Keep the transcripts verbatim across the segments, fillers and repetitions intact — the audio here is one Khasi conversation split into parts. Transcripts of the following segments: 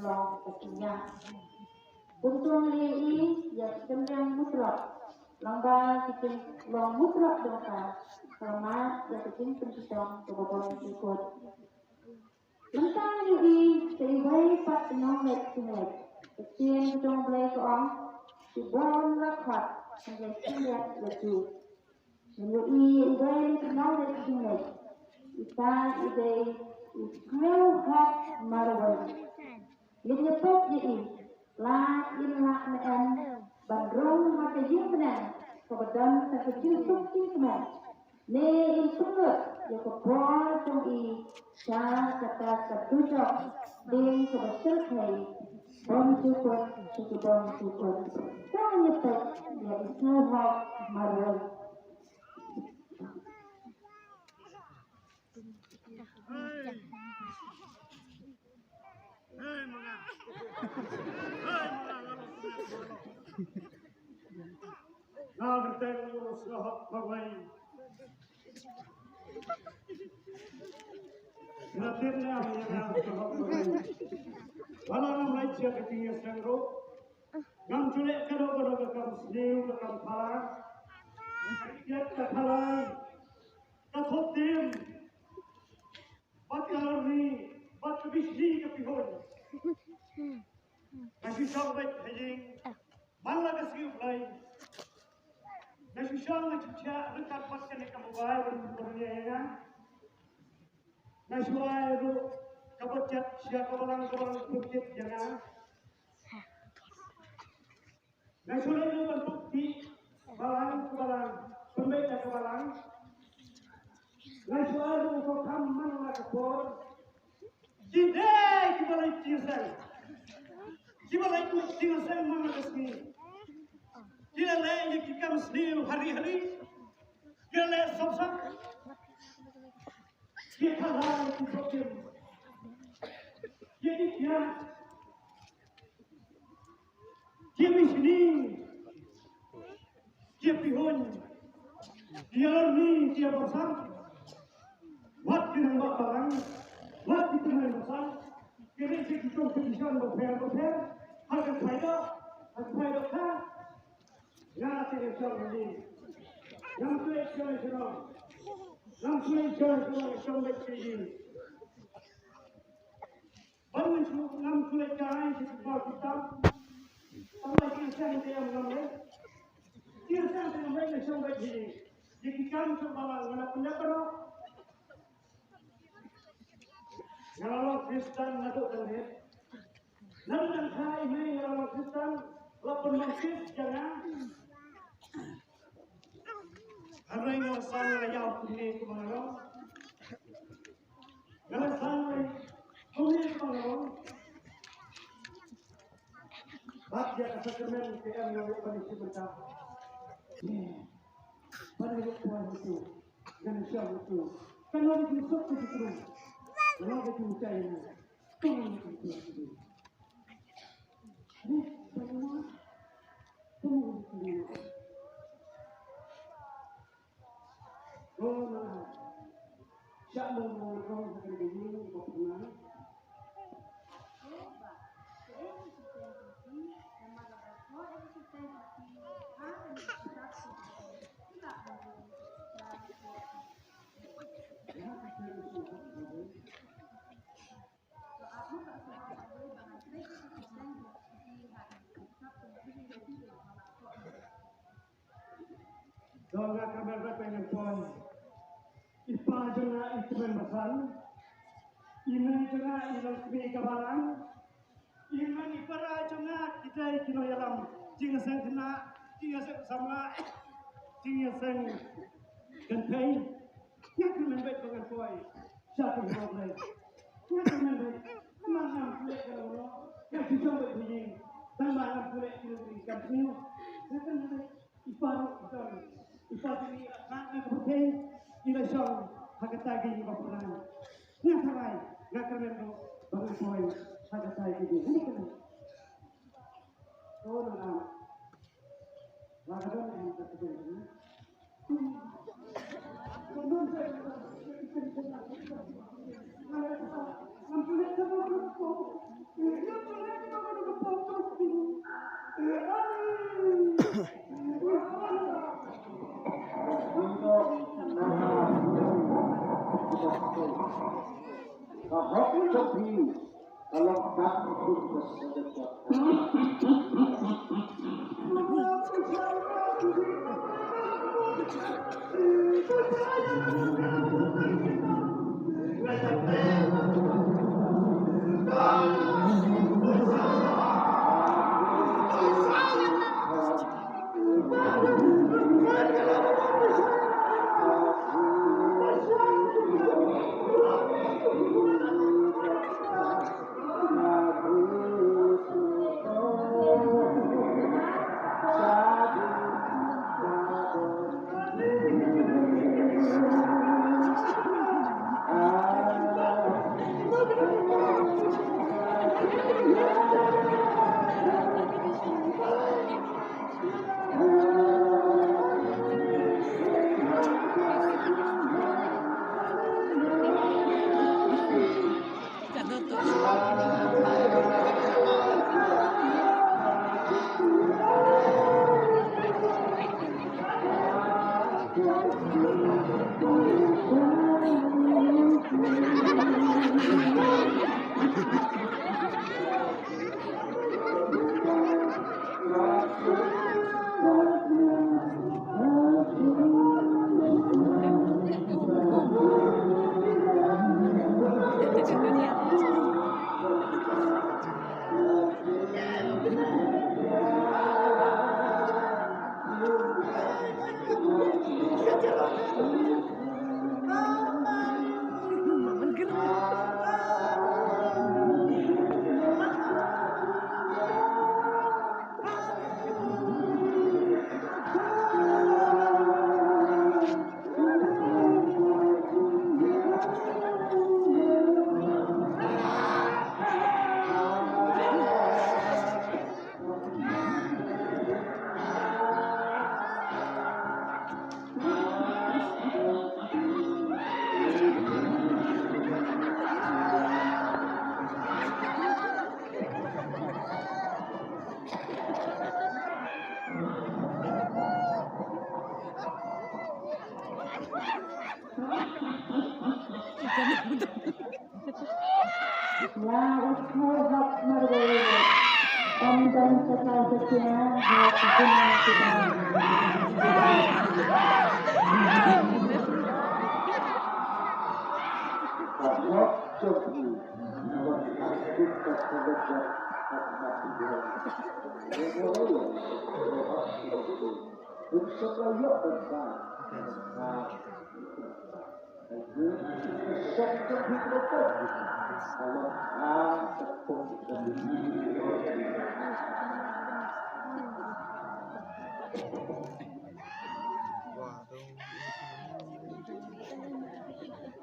long ka jingïap. Kumta ngi ïohi ïa ki kynriang mutlop, lyngba ki jinglong mutlop jong ka, kaba mad ïa ka jingpynshitom kaba bymjukut. Mynta ngi ïohi sa iwei pat ka nongleit jingleit. Ka ktien ka jong U Blei ka ong, shibun la khot, hynrei khyndiat la ju. Ngi ïohi ïa iwei na ki nongleit jingleit. Ita i dei i Sniewhok Marwein. Ngin ïa peit ïa i, lait in lah ne em ban rung ha ka ïing bneng kaba don sa ka jingsuk jingkmen, ne in pynlut ïa ka por jong i sha kata ka dujok ding kaba shyrkhei bymjukut sha ki bymjukut. To ngin ïa peit ïa i Sniewhok Marwein. Nga kyrteng u Sniewhok Marwein. Nga tip ne em ïa nga u Sniewhok Marwein. Ba la ngam lait sha ka jingïaseng ruh. Ngam ju leh kano kano ka kam sniew, ka kam phala. Ka kjat ka phalai. Ka thok tim. Bad ka lorni, bad ka bishni ka pihun. Nga shu shong beit ha ïing. Man la ka sngi U Blei. Nga shu shong nga shu thiah ryngkat bad kane ka mobile ban pynïaid ïa nga. Nga shu ai ruh ka budget sha ka balang, ka balang pynbeit ïa nga. Nga shu leit ruh ban pynbeit balang, ka balang, pynbeit ïa ka balang. Nga shu ai ruh ka kam man la ka por. Ki dei kiba leit jingïaseng. Kiba leit jingïaseng man la ka sngi. Ki la leh ïa ki kam sniew hari hari. Ki la leh sop sop. Ki la leh ki sop sop. Ki la leh ki Ki bishni, ki pihun, ki lorni, ki basan. Wat ki nongbah balang, wat ki tymmen basan. Ki dei ki competition bapher bapher. Ha ka pyrthei, ha ka pyrthei ka. Nga te shong ni. Ngam trei shong shong. Ngam trei shong shong, shong beit ki. Ban ngam shu, ngam shu leit kai sha ki baw ki tam. Tang ba ki seng te ngam leit. Ki seng te ngam leit, nga shong beit hi. Ki ki kam shu ba la nga la pynleit baroh. Nga la long Khristan naduh tang hit. Naduh tang kha i mei nga la long Khristan. La pynbaptis ïa nga. Hynrei nga la san la ïaw kumne kumba nga long. Nga la san la kumne kumba nga long. Bad ïa ka sakramen ka em nga ïoh ban ïa shim mynta. Ban ïa ïoh poi hato. Ngan ïa shim hato. Ka long ka jingsuk ka jingkrum. Ka long ka jingshai. Ka long ka jingshai. Dong nga kyrmen bad ba ngan poi. I pa jong nga i tymmen basan. I mei jong nga i nongkmie ka balang. I mei i para jong nga ki dei ki nongïalam jingïaseng khynnah, jingïaseng samla, jingïaseng kynthei. Nga kyrmen bad ba ngan poi. Sha ka hima Blei. Nga kyrmen bad. Tang ba ngam khuslai ka lawno. Nga shu shong bad phi. Tang ba ngam khuslai ki lawno kan sniew. Nga kyrmen bad. I pa ruh i don. I pa jong ngi i la kha na ka pyrthei. I la shong ha kata ka ïing ba pyrshang. Nga tharai. Nga kyrmen ruh ba ngan poi ha kata ka ïing. Nga kyrmen. Oh, nang am. Nga kyrmen ruh ba ngan poi. Ka hok jong phi ka long ban khun ka sngewthuh. Ïa u Sniawbhalang Marwei ruh. Ym don sa ka sa kine ha ka kine ka kine. Ka hok jong phi. Ka hok jong phi.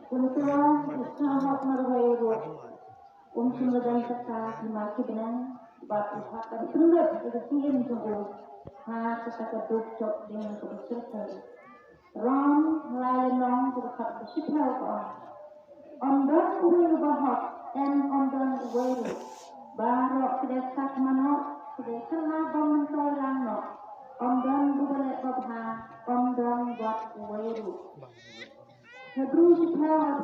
Kumta u Sniawbhalang Marwei ruh um shym la don kata ki mar ki bneng bad u hap ban pynlut ïa ka jingim jong u ha kata ka duk jop ding kaba syrkhei. Rom lai lynnong kaba khatsan bad shiphew ka ong, ym don uwei uba hok, em ym don uwei ruh. Baroh ki dei sak manok, ki dei kylla bym myntoi lang noh. Ym don uba leh babha, ym don wat uwei ruh. Hebru shiphew